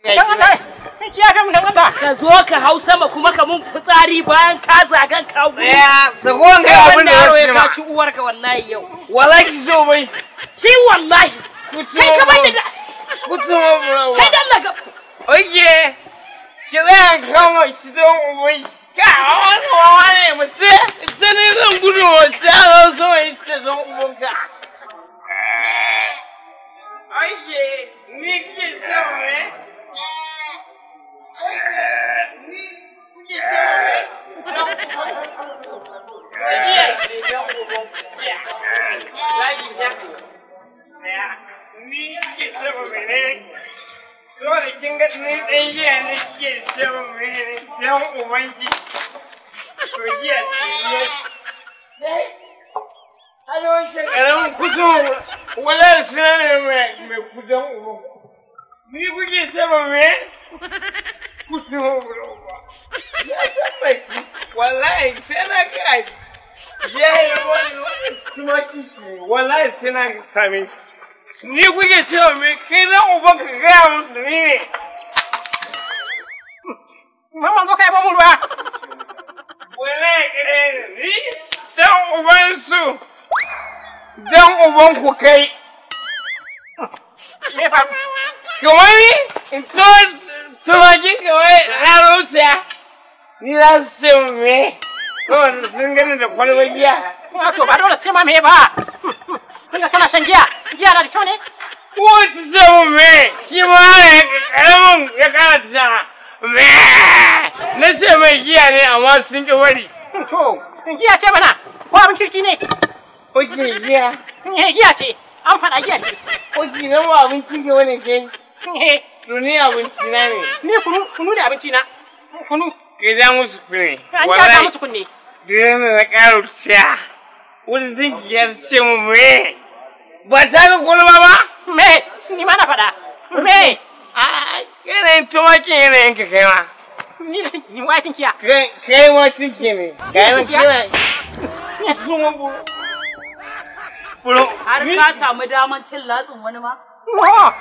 Dan Allah, kiya mun dan Allah. Ka zo ka hau sama kuma ka mun fitsari bayan ka zagan ka gudu. Ya, sakon ga abin da yaro ya ya ma. ci uwarka wallahi yau. Wallahi so bai. Shi wallahi. Kai ka bani da Kutuma bro. kai dan Allah ka. Oye. Ki zan kama shi don uban shi. Ka wani wawa ne mutum. Sai ni zan gudu wace a zo ita don uban ka. Oye, ni kike so me? Ni kike so me? Ni kike so me ne? Dole kin ga ni ɗan giya ne kike so me ne? Don uban ki. To giya ce ne. Ƙaramin kusan wala suna ne mai kudan uban. Ni kuke sama me? Kusan uba. Ya san mai wallahi sai na kai. Ya yi wani tumaki shi wallahi sai na same shi. Ni kuke sama me? Kai zan uban ka gaya musu ni ne. Mamman zo ka yi mu ruwa. Wallahi ni dan uban su. Dan uban ku kai. Me faru? Kamar ni in to tumakin kamar rarauta. Ni za su ce me? Kawai sun gani da kwalbar giya. To ba dole sai ma me ba. Sun ga kana shan giya. Giya na da kyau ne? Ko ta ce mu me? Shi ma ya karamin ya kara ta me? Na ce mai giya ne amma sun ki bari. To, giya ce mana. Ko abin kirki ne? Oke giya. Giya ce. An faɗa giya ce. Oke na mu abincin ka wani kai. To ni abinci na ne. Ni kunu, kunu ne abinci na. Kunu. Ka ja musu kunne. An ja musu kunne. Gidan na ƙara ciya. Wani zinki ya ce mu me? Ba ta ga kwalba ba? Me? Ni ma na faɗa. Me? A yanayin tumakin yanayin ka kai ma. Ni da tinki, ni waye tinkiya? Kai ma tinki ne. Kai ma kai. Har ka samu daman cin latsin wani ma? No.